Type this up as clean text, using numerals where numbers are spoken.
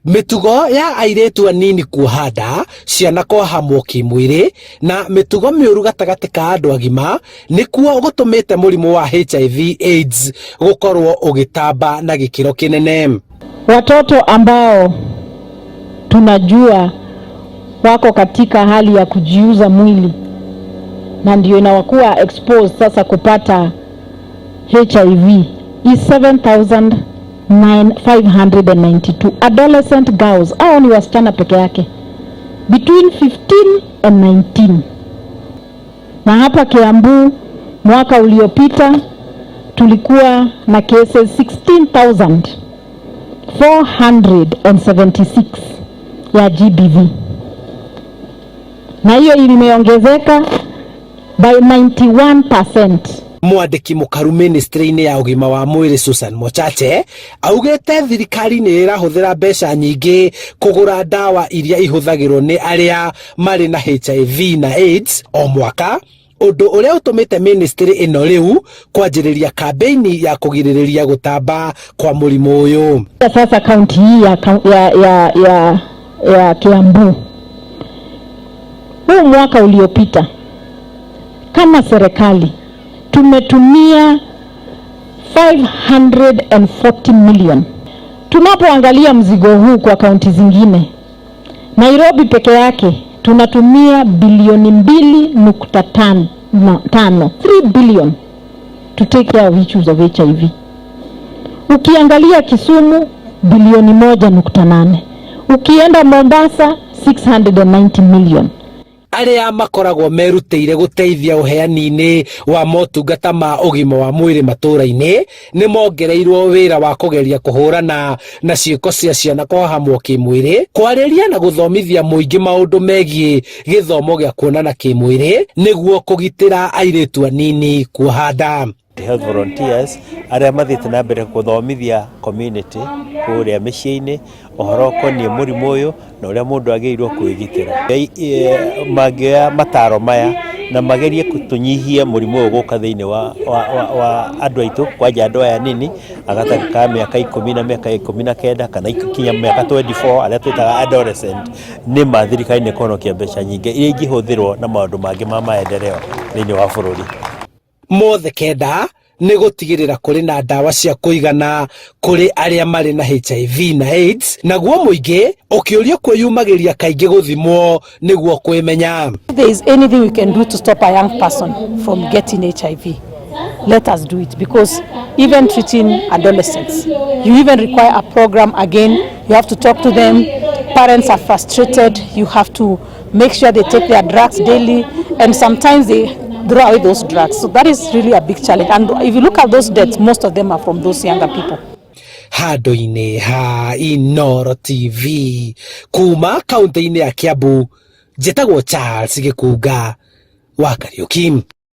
Mĩtugo ya airĩtu anini kuoha nda, ciana kũhahamwo kĩmwĩrĩ, na mĩtugo mĩũru gatagatĩ ka andũ agima nĩkuo gũtũmĩte mũrimũ wa HIV AIDS gũkorwo ũgĩtamba na gĩkĩro kĩnene. Watoto ambao tunajua wako katika hali ya kujiuza mwili na ndio inawakuwa exposed sasa kupata HIV is 7592 adolescent girls. Hao ni wasichana peke yake between 15 and 19. Na hapa Kiambu mwaka uliopita tulikuwa na cases 16,476 ya GBV, na hiyo imeongezeka by 91%. Mwandĩki mũkaru ministry-inĩ ya ũgima wa mwĩrĩ Susan Mochache augĩte thirikari nĩ ĩrahũthĩra mbeca nyingĩ kũgũra ndawa iria ihũthagĩrwo nĩ arĩa marĩ na HIV na AIDS o mwaka, ũndũ ũrĩa ũtũmĩte ministry ĩno rĩu kwanjĩrĩria kambĩini ya kũgirĩrĩria gũtamba kwa mũrimũ ũyũ. Sasa kaunti hii ya Kiambu, huu mwaka uliopita kama serikali tumetumia 540 million. Tunapoangalia mzigo huu kwa kaunti zingine, Nairobi peke yake tunatumia bilioni 2.5, 3 billion to take care of issues of HIV. Ukiangalia Kisumu bilioni 1.8, ukienda Mombasa 690 million. Arĩa makoragwo merutĩire gũteithia ũheani-inĩ wa motungata ma ũgima wa mwĩrĩ matũra-inĩ nĩ mongereirwo wĩra wa kũgeria kũhũrana na ciĩko cia ciana kũhahamwo kĩmwĩrĩ, kwarĩria na gũthomithia mũingĩ maũndũ megiĩ gĩthomo gĩa kuonana kĩmwĩrĩ nĩguo kũgitĩra airĩtu anini kuoha nda. Health volunteers arĩa mathiĩte na mbere gũthomithia community kũrĩa mĩciĩ-inĩ ũhoro ũkoniĩ mũrimũ ũyũ na ũrĩa mũndũ agĩrĩirwo kwĩgitĩra. Mangĩoya mataro maya na magerie tũnyihie mũrimũ ũyũ gũka thĩinĩ wa andũ aitũ, kwanja andũ aya anini gatagatĩ ka mĩaka 10 na mĩaka 19 kana kinya mĩaka 24 arĩa twĩtaga adolescent, nĩ ma thirikari nĩ kũhonokia mbeca nyingĩ iria ingĩhũthĩrwo na maũndũ mangĩ ma maendeleo thĩinĩ wa bũrũri. Mothe kenda nĩ gũtigĩrĩra kũrĩ na ndawa cia kũigana kũrĩ arĩa marĩ na HIV na AIDS, naguo mũingĩ ũkĩũrio kwĩyumagĩria kaingĩ gũthimwo nĩguo kwĩmenya. If there is anything we can do to stop a young person from getting HIV, let us do it, because even treating adolescents, you even require a program again. You have to talk to them. Parents are frustrated. You have to make sure they take their drugs daily, and sometimes they throw away those drugs. So that is really a big challenge. And if you look at those deaths, most of them are from those younger people. Handũ-inĩ ha Inooro TV kuma kaunti-inĩ ya Kiambu, njĩtagwo Charles Gĩkunga wa Kariũki.